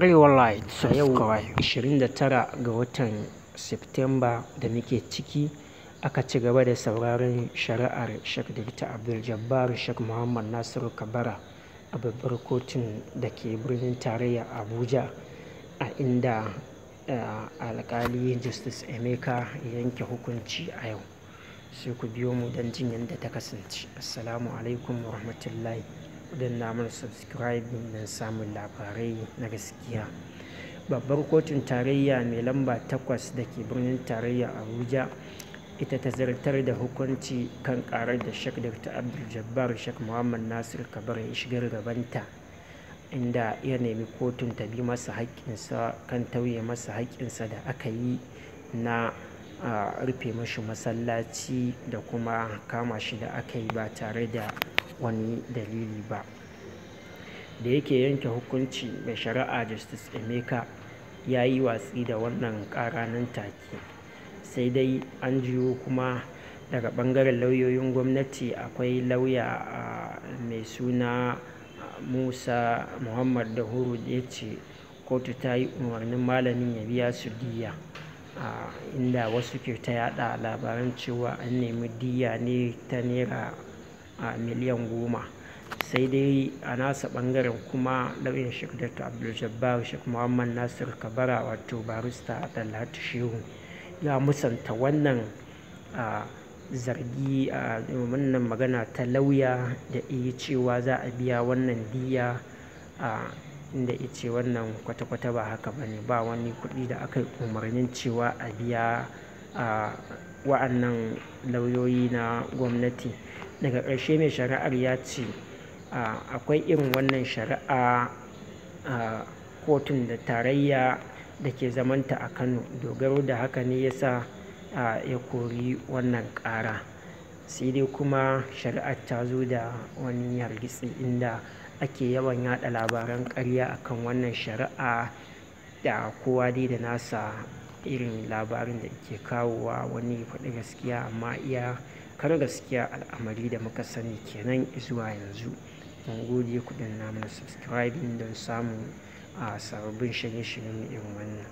Arewa Light A yau subscribe. 29 ga watan Septemba da muke ciki aka ci gaba da sauraron shari'ar Sheikh Dr. Abdul Jabbar Sheikh Muhammad Nasiru Kabara a babbar kotun da ke birnin tarayya Abuja, a inda alkali Justice Emeka ya yanke hukunci a yau. Sai ku biyo mu don jin yadda ta kasance. Assalamu alaikum wa rahmatullahi. Ku danna mana subscribe don samun labarai na gaskiya. Babbar kotun tarayya mai lamba 8 da ke birnin tarayya Abuja ita ta zartar da hukunci kan karar da Sheikh Dr. Abdul Jabbar Sheikh Muhammad Nasir Kabara ya shigar gabanta, inda ya nemi kotun ta bi masa haƙƙinsa kan tauye masa haƙƙinsa da aka yi na rufe mashi masallaci da kuma kama shi da aka yi ba tare da wani dalili ba. Da yake yanke hukunci, mai shari'a Justice Emeka ya yi watsi da wannan ƙara nan take. Sai dai an jiyo kuma daga ɓangaren lauyoyin gwamnati, akwai lauya mai suna Musa Muhammad Dahuru da ya ce kotu ta yi umarnin malamin ya biya su diyya, inda wasu ke ta yada labaran cewa an nemi diyya ne ta naira miliyan 10. Sai dai a nasa ɓangaren kuma, lauyan Sheikh Dr. Abdul Jabbar Sheikh Muhammad Nasir Kabara, wato Barista Dalhatu Shehu, ya musanta wannan zargi, wannan magana ta lauya da iya cewa za a biya wannan diyya, inda ya ce wannan kwata-kwata ba haka ba ne, ba wani kuɗi da aka yi umarnin cewa a biya wa'annan lauyoyi na gwamnati. Daga ƙarshe, mai shari'ar ya ce akwai irin wannan shari'a a kotun da tarayya da ke zamanta a Kano. Dogaro da haka ne ya sa ya kori wannan ƙara. Sai dai kuma shari'ar ta zo da wani hargitsi, inda ake yawan yada labaran ƙarya akan wannan shari'a, da kowa dai da nasa irin labarin da ke kawowa. Wani faɗi gaskiya, amma iya kar gaskiya al'amari da muka sani kenan zuwa yanzu. Mun gode, ku danna mana subscribing don samun sababbin shirye-shiryen irin wannan.